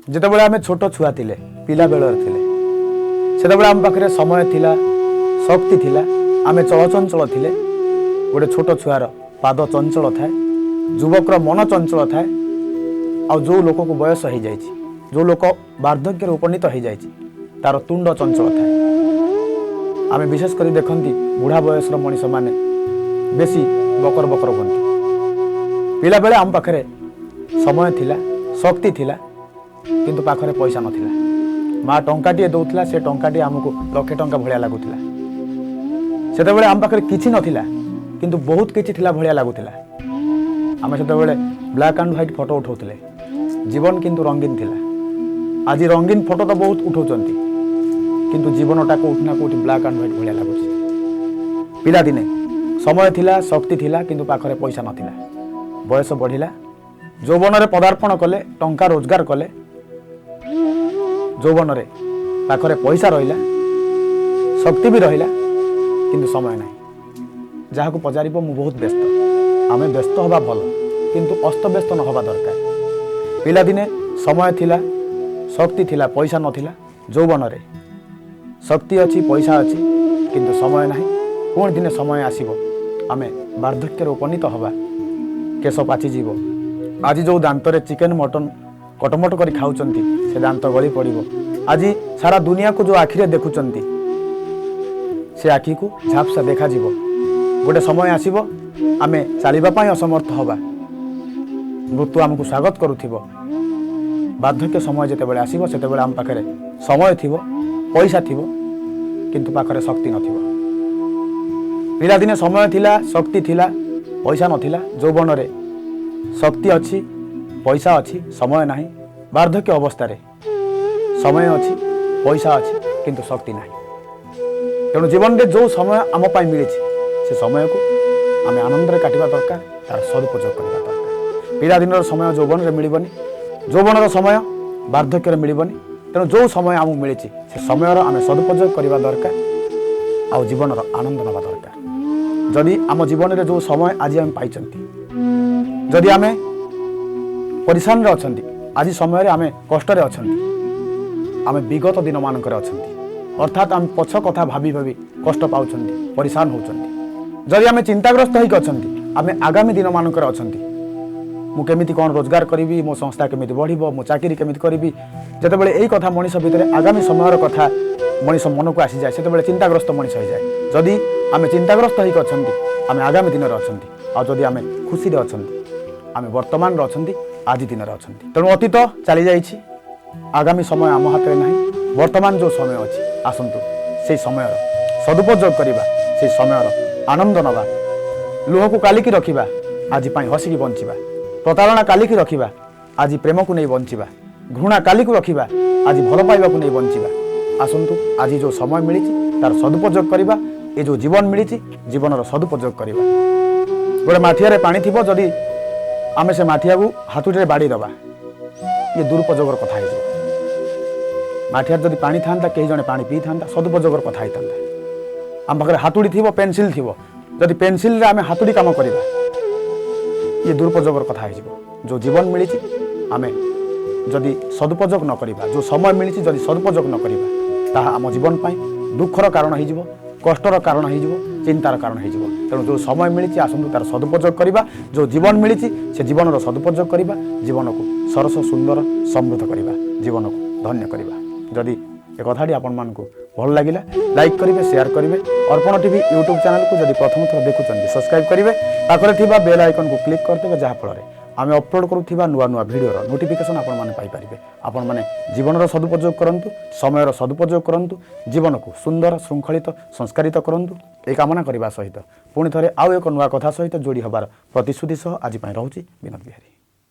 ଯେତେବେଳେ ଆମେ ଛୋଟ ଛୁଆ ଥିଲେ, ପିଲାବେଳରେ ଥିଲେ, ସେତେବେଳେ ଆମ ପାଖରେ ସମୟ ଥିଲା, ଶକ୍ତି ଥିଲା, ଆମେ ଚଳଚଞ୍ଚଳ ଥିଲେ। ଗୋଟେ ଛୋଟ ଛୁଆର ପାଦ ଚଞ୍ଚଳ ଥାଏ, ଯୁବକର ମନ ଚଞ୍ଚଳ ଥାଏ। ଆଉ ଯେଉଁ ଲୋକକୁ ବୟସ ହେଇଯାଇଛି, ଯେଉଁ ଲୋକ ବାର୍ଦ୍ଧକ୍ୟରେ ଉପନୀତ ହେଇଯାଇଛି, ତାର ତୁଣ୍ଡ ଚଞ୍ଚଳ ଥାଏ। ଆମେ ବିଶେଷ କରି ଦେଖନ୍ତି, ବୁଢ଼ା ବୟସର ମଣିଷମାନେ ବେଶୀ ବକର ବକର ହୁଅନ୍ତି। ପିଲାବେଳେ ଆମ ପାଖରେ ସମୟ ଥିଲା, ଶକ୍ତି ଥିଲା, କିନ୍ତୁ ପାଖରେ ପଇସା ନଥିଲା। ମା ଟଙ୍କାଟିଏ ଦେଉଥିଲା, ସେ ଟଙ୍କାଟିଏ ଆମକୁ ଲକ୍ଷେ ଟଙ୍କା ଭଳିଆ ଲାଗୁଥିଲା। ସେତେବେଳେ ଆମ ପାଖରେ କିଛି ନଥିଲା, କିନ୍ତୁ ବହୁତ କିଛି ଥିଲା ଭଳିଆ ଲାଗୁଥିଲା। ଆମେ ସେତେବେଳେ ବ୍ଲାକ୍ ଆଣ୍ଡ ହ୍ୱାଇଟ୍ ଫଟୋ ଉଠାଉଥିଲେ, ଜୀବନ କିନ୍ତୁ ରଙ୍ଗୀନ ଥିଲା। ଆଜି ରଙ୍ଗୀନ ଫଟୋ ତ ବହୁତ ଉଠାଉଛନ୍ତି, କିନ୍ତୁ ଜୀବନଟା କେଉଁଠି ନା କେଉଁଠି ବ୍ଲାକ୍ ଆଣ୍ଡ ହ୍ୱାଇଟ୍ ଭଳିଆ ଲାଗୁଛି। ପିଲାଦିନେ ସମୟ ଥିଲା, ଶକ୍ତି ଥିଲା, କିନ୍ତୁ ପାଖରେ ପଇସା ନଥିଲା। ବୟସ ବଢ଼ିଲା, ଯୌବନରେ ପଦାର୍ପଣ କଲେ, ଟଙ୍କା ରୋଜଗାର କଲେ, ଯୌବନରେ ପାଖରେ ପଇସା ରହିଲା, ଶକ୍ତି ବି ରହିଲା, କିନ୍ତୁ ସମୟ ନାହିଁ। ଯାହାକୁ ପଚାରିବ, ମୁଁ ବହୁତ ବ୍ୟସ୍ତ। ଆମେ ବ୍ୟସ୍ତ ହେବା ଭଲ, କିନ୍ତୁ ଅସ୍ତବ୍ୟସ୍ତ ନ ହେବା ଦରକାର। ପିଲାଦିନେ ସମୟ ଥିଲା, ଶକ୍ତି ଥିଲା, ପଇସା ନଥିଲା। ଯୌବନରେ ଶକ୍ତି ଅଛି, ପଇସା ଅଛି, କିନ୍ତୁ ସମୟ ନାହିଁ। ପୁଣି ଦିନେ ସମୟ ଆସିବ, ଆମେ ବାର୍ଦ୍ଧକ୍ୟରେ ଉପନୀତ ହେବା, କେଶ ପାଚିଯିବ। ଆଜି ଯେଉଁ ଦାନ୍ତରେ ଚିକେନ୍ ମଟନ୍ କଟମଟ କରି ଖାଉଛନ୍ତି, ସେ ଦାନ୍ତ ଗଳି ପଡ଼ିବ। ଆଜି ସାରା ଦୁନିଆକୁ ଯେଉଁ ଆଖିରେ ଦେଖୁଛନ୍ତି, ସେ ଆଖିକୁ ଝାପ୍ସା ଦେଖାଯିବ। ଗୋଟେ ସମୟ ଆସିବ, ଆମେ ଚାଲିବା ପାଇଁ ଅସମର୍ଥ ହେବା, ମୃତ୍ୟୁ ଆମକୁ ସ୍ୱାଗତ କରୁଥିବ। ବାର୍ଦ୍ଧକ୍ୟ ସମୟ ଯେତେବେଳେ ଆସିବ, ସେତେବେଳେ ଆମ ପାଖରେ ସମୟ ଥିବ, ପଇସା ଥିବ, କିନ୍ତୁ ପାଖରେ ଶକ୍ତି ନଥିବ। ପିଲାଦିନେ ସମୟ ଥିଲା, ଶକ୍ତି ଥିଲା, ପଇସା ନଥିଲା। ଯୌବନରେ ଶକ୍ତି ଅଛି, ପଇସା ଅଛି, ସମୟ ନାହିଁ। ବାର୍ଦ୍ଧକ୍ୟ ଅବସ୍ଥାରେ ସମୟ ଅଛି, ପଇସା ଅଛି, କିନ୍ତୁ ଶକ୍ତି ନାହିଁ। ତେଣୁ ଜୀବନରେ ଯେଉଁ ସମୟ ଆମ ପାଇଁ ମିଳିଛି, ସେ ସମୟକୁ ଆମେ ଆନନ୍ଦରେ କାଟିବା ଦରକାର, ତାର ସଦୁପଯୋଗ କରିବା ଦରକାର। ପିଲାଦିନର ସମୟ ଯୌବନରେ ମିଳିବନି, ଯୌବନର ସମୟ ବାର୍ଦ୍ଧକ୍ୟରେ ମିଳିବନି। ତେଣୁ ଯେଉଁ ସମୟ ଆମକୁ ମିଳିଛି, ସେ ସମୟର ଆମେ ସଦୁପଯୋଗ କରିବା ଦରକାର ଆଉ ଜୀବନର ଆନନ୍ଦ ନେବା ଦରକାର। ଯଦି ଆମ ଜୀବନରେ ଯେଉଁ ସମୟ ଆଜି ଆମେ ପାଇଛନ୍ତି, ଯଦି ଆମେ ପରିଶାନରେ ଅଛନ୍ତି, ଆଜି ସମୟରେ ଆମେ କଷ୍ଟରେ ଅଛନ୍ତି, ଆମେ ବିଗତ ଦିନମାନଙ୍କରେ ଅଛନ୍ତି, ଅର୍ଥାତ୍ ଆମେ ପଛ କଥା ଭାବି ଭାବି କଷ୍ଟ ପାଉଛନ୍ତି, ପରିଶାନ ହେଉଛନ୍ତି। ଯଦି ଆମେ ଚିନ୍ତାଗ୍ରସ୍ତ ହେଇକି ଅଛନ୍ତି, ଆମେ ଆଗାମୀ ଦିନମାନଙ୍କରେ ଅଛନ୍ତି। ମୁଁ କେମିତି କ'ଣ ରୋଜଗାର କରିବି, ମୋ ସଂସ୍ଥା କେମିତି ବଢ଼ିବ, ମୁଁ ଚାକିରି କେମିତି କରିବି। ଯେତେବେଳେ ଏଇ କଥା ମଣିଷ ଭିତରେ, ଆଗାମୀ ସମୟର କଥା ମଣିଷ ମନକୁ ଆସିଯାଏ, ସେତେବେଳେ ଚିନ୍ତାଗ୍ରସ୍ତ ମଣିଷ ହେଇଯାଏ। ଯଦି ଆମେ ଚିନ୍ତାଗ୍ରସ୍ତ ହେଇକି ଅଛନ୍ତି, ଆମେ ଆଗାମୀ ଦିନରେ ଅଛନ୍ତି। ଆଉ ଯଦି ଆମେ ଖୁସିରେ ଅଛନ୍ତି, ଆମେ ବର୍ତ୍ତମାନରେ ଅଛନ୍ତି, ଆଜି ଦିନରେ ଅଛନ୍ତି। ତେଣୁ ଅତୀତ ଚାଲିଯାଇଛି, ଆଗାମୀ ସମୟ ଆମ ହାତରେ ନାହିଁ। ବର୍ତ୍ତମାନ ଯେଉଁ ସମୟ ଅଛି, ଆସନ୍ତୁ ସେଇ ସମୟର ସଦୁପଯୋଗ କରିବା, ସେଇ ସମୟର ଆନନ୍ଦ ନେବା। ଲୁହକୁ କାଲିକି ରଖିବା, ଆଜି ପାଇଁ ହସିକି ବଞ୍ଚିବା। ପ୍ରତାରଣା କାଲିକି ରଖିବା, ଆଜି ପ୍ରେମକୁ ନେଇ ବଞ୍ଚିବା। ଘୃଣା କାଲିକୁ ରଖିବା, ଆଜି ଭଲ ପାଇବାକୁ ନେଇ ବଞ୍ଚିବା। ଆସନ୍ତୁ ଆଜି ଯେଉଁ ସମୟ ମିଳିଛି, ତାର ସଦୁପଯୋଗ କରିବା। ଏ ଯେଉଁ ଜୀବନ ମିଳିଛି, ଜୀବନର ସଦୁପଯୋଗ କରିବା। ଗୋଟେ ମାଠିଆରେ ପାଣି ଥିବ, ଯଦି ଆମେ ସେ ମାଠିଆକୁ ହାତୁଡ଼ିରେ ବାଡ଼େଇ ଦେବା, ଇଏ ଦୁରୁପଯୋଗର କଥା ହେଇଯିବ। ମାଠିଆରେ ଯଦି ପାଣି ଥାନ୍ତା, କେହି ଜଣେ ପାଣି ପିଇଥାନ୍ତା, ସଦୁପଯୋଗର କଥା ହେଇଥାନ୍ତା। ଆମ ପାଖରେ ହାତୁଡ଼ି ଥିବ, ପେନସିଲ୍ ଥିବ, ଯଦି ପେନସିଲ୍ରେ ଆମେ ହାତୁଡ଼ି କାମ କରିବା, ଇଏ ଦୁରୁପଯୋଗର କଥା ହେଇଯିବ। ଯେଉଁ ଜୀବନ ମିଳିଛି, ଆମେ ଯଦି ସଦୁପଯୋଗ ନ କରିବା, ଯେଉଁ ସମୟ ମିଳିଛି, ଯଦି ସଦୁପଯୋଗ ନ କରିବା, ତାହା ଆମ ଜୀବନ ପାଇଁ ଦୁଃଖର କାରଣ ହେଇଯିବ, କଷ୍ଟର କାରଣ ହେଇଯିବ, ଚିନ୍ତାର କାରଣ ହେଇଯିବ। ତେଣୁ ଯେଉଁ ସମୟ ମିଳିଛି, ଆସନ୍ତୁ ତାର ସଦୁପଯୋଗ କରିବା। ଯେଉଁ ଜୀବନ ମିଳିଛି, ସେ ଜୀବନର ସଦୁପଯୋଗ କରିବା। ଜୀବନକୁ ସରସ, ସୁନ୍ଦର, ସମୃଦ୍ଧ କରିବା, ଜୀବନକୁ ଧନ୍ୟ କରିବା। ଯଦି ଏ କଥାଟି ଆପଣମାନଙ୍କୁ ଭଲ ଲାଗିଲା, ଲାଇକ୍ କରିବେ, ସେୟାର କରିବେ। ଅର୍ପଣ ଟିଭି ୟୁଟ୍ୟୁବ୍ ଚ୍ୟାନେଲକୁ ଯଦି ପ୍ରଥମ ଥର ଦେଖୁଛନ୍ତି, ସବସ୍କ୍ରାଇବ୍ କରିବେ, ପାଖରେ ଥିବା ବେଲ୍ ଆଇକନ୍କୁ କ୍ଲିକ୍ କରିଦେବେ, ଯାହାଫଳରେ ଆମେ ଅପଲୋଡ଼ କରୁଥିବା ନୂଆ ନୂଆ ଭିଡ଼ିଓର ନୋଟିଫିକେସନ୍ ଆପଣମାନେ ପାଇପାରିବେ। ଆପଣମାନେ ଜୀବନର ସଦୁପଯୋଗ କରନ୍ତୁ, ସମୟର ସଦୁପଯୋଗ କରନ୍ତୁ, ଜୀବନକୁ ସୁନ୍ଦର, ଶୃଙ୍ଖଳିତ, ସଂସ୍କାରିତ କରନ୍ତୁ, ଏହି କାମନା କରିବା ସହିତ ପୁଣି ଥରେ ଆଉ ଏକ ନୂଆ କଥା ସହିତ ଯୋଡ଼ି ହେବାର ପ୍ରତିଶ୍ରୁତି ସହ ଆଜି ପାଇଁ ରହୁଛି। ବିନୋଦ ବିହାରୀ।